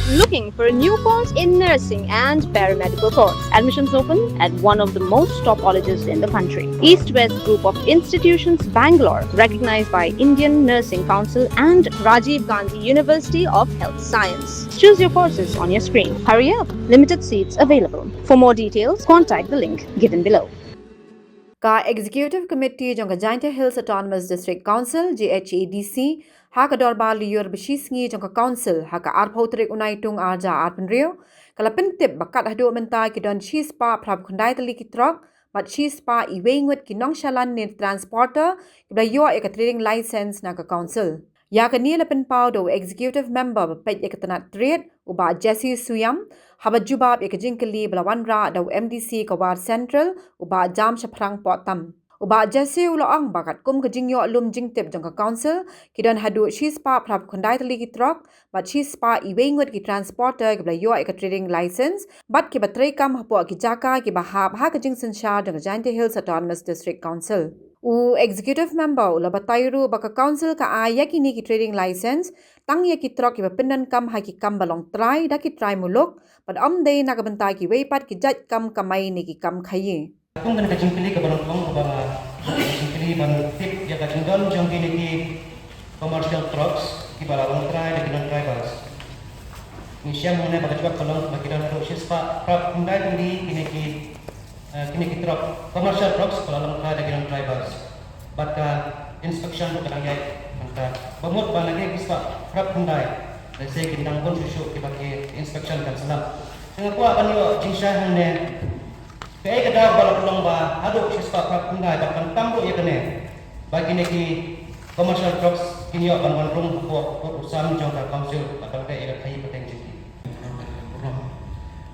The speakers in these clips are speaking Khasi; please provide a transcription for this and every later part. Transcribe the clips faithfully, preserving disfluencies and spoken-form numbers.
Looking for a new course in nursing and paramedical course? Admissions open at one of the most top colleges in the country. East West Group of Institutions, Bangalore, recognized by Indian Nursing Council and Rajiv Gandhi University of Health Science. Choose your courses on your screen. Hurry up, limited seats available. For more details, contact the link given below. Ka Executive Committee jong ka Jaintia Hills Autonomous District Council, J H A D C, ha ka dorbar lyiur ba shi sngi jong ka Council, ha ka arphew tarik u Naitung arhajar arphew hynriew, ka la pyntip ba kat haduh mynta ki don shispah phraphew khyndai tylli ki truck, bad shispah iwei ngut ki nongshalan ne transporter, kiba la ïoh ïa ka trading license na ka Council. Ïa kane la pynpaw da u Executive Member ba peit ïa ka tnat trade, u Bah Jesse Shuiam, haba jubab ïa ka jingkylli ba la wanrah da u M D C ka War Central, u Bah Jamshaphrang Pohtam. U Bah Jesse u la ong ba katkum ka jingïoh lum jingtip jong ka Council, ki don haduh shispah phraphew khyndai tylli ki truck, bad shispah iwei ngut ki transporter kiba la ïoh ïa ka trading license, bad kiba treikam hapoh ki jaka kiba hap ha ka jingsynshar jong ka Jaintia Hills Autonomous District Council. U Executive Member u la batai ruh ba ka Council ka ai ïa kine ki trading license tang ïa ki truck kiba pyndonkam ha ki kam ba long trai da ki trai muluk, bad ym dei na ka bynta kiwei pat ki jait kam kamai ne ki kam khaïi. Kum kane ka jingkylli kaba nyngkong kaba nga, ka jingkylli ban tip ïa ka jingdon jong kine ki commercial trucks kiba la long trai da ki non-trai bars. Ngi shem hangne ba ka jubab ka long ba ki don haduh shispah phraphew khyndai tylli kine ki, eh, kine ki truck, commercial trucks ba la long trai da ki non-trai bars. Bad ka inspection ruh ka dang ïaid hangta. Ba mut ba na ki shispah phraphew khyndai, lehse kin dang bun shuh shuh kiba ki inspection kan sa lap. Te nga kwah ban ïoh jingshai hangne. Kaei ka daw ba la pynlong ba haduh shispah phraphew khyndai bad khamtam ruh ïa kane ba kine ki commercial trucks kin ïoh ban wan rung hapoh u sam jong ka Council bad ban leh ïa ka khaïi pateng jong ki.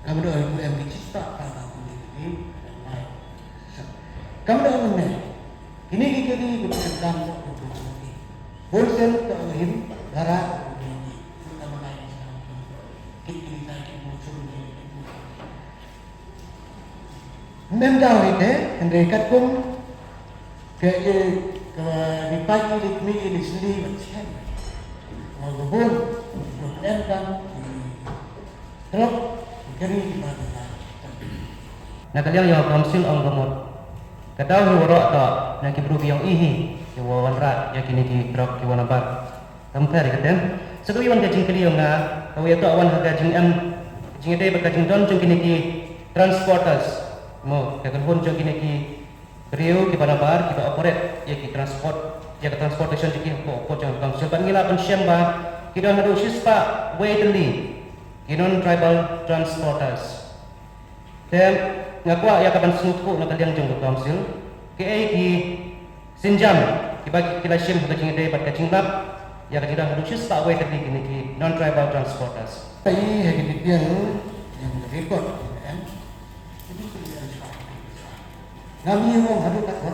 Kam dei u em ki shispah ka ba kine ki. Kam dei u em kine ki kiri ki kam ko ko. Wholesale ka u him gara ko ki. Kam dei u em ki. Mem daw hi te, hynrei katkum ka, eh, ka, ni pai ki ni, ni, ni sendiri macam. Walaupun, bukan kan, terus, kami di mana. Na ka liang ïa ka Council ong ka mut. Ka daw hi waroh ka, na ki bru ki ong ihi, ïa wa wanrah, ïa kine ki truck ki wan nabar. Kam pher ïa ka tem. Sa kawei wan ka jingkylli ong nga, kawei ïa ka wan ha ka jingem, jingïadei bad ka jingdon jong kine ki transporters. Mo, ka kynhun jong kine ki briew kiba nabar, kiba operate ïa ki transport, ïa ka transportation jong ki hapoh, hapoh jong ka Council. Bad ngi lah ban shem ba ki don haduh shispah wei tylli ki non-tribal transporters. Te nga kwah ïa ka ban sngewthuh na ka liang jong ka Council. Kaei ki sienjam kiba ki la shim ha ka jingïadei bad ka jinglap ïa ka jingdon haduh shispah wei tylli kine ki non-tribal transporters. Ai ha ki detail ïa ka record, em. Ngam ïoh haduh katta.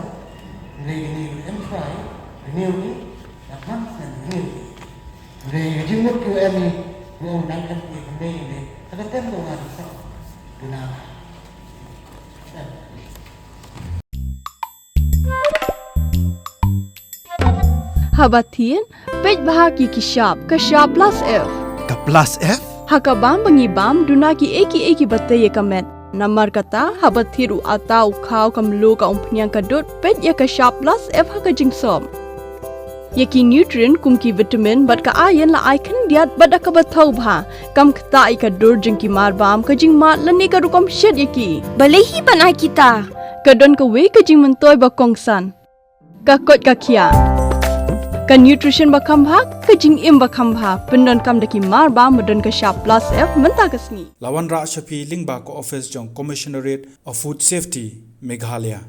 Hynrei kine em trai, kine u ni, da man kine u ni. Hynrei ka jingmut ki em ni, u ong nang kan ki kine ni, ka tem tu ngan sa. Duna. Haba thied, peit bha ki ki shap, ka shap plus F. Ka plus F? Ha ka bam ba ngi bam, duna kiei kiei kiba tei ïa ka met. Namar kata, haba thied u atta, u khaw, ka mluh, ka umphniang, ka dud, peit ïa ka shap plus F ha ka jingsop. Ïa ki nutrient kum ki vitamin bad ka iron la ai khyndiat bad da kaba thaw bha. Kam ktah ïa ka dur jong ki marbam, ka jingmad lane ka rukom shet ïa ki. Balei hi ban ai kita? Ka don kawei ka jingmyntoi ba kongsan. Ka koit ka khiah. Ka nutrition ba kham bha, ka jingim ba kham bha. Pyndonkam da ki marbam ba don ka shap plus F mynta ka sngi. La wanrah sha phi lyngba ka office jong Commissionerate of Food Safety, Meghalaya.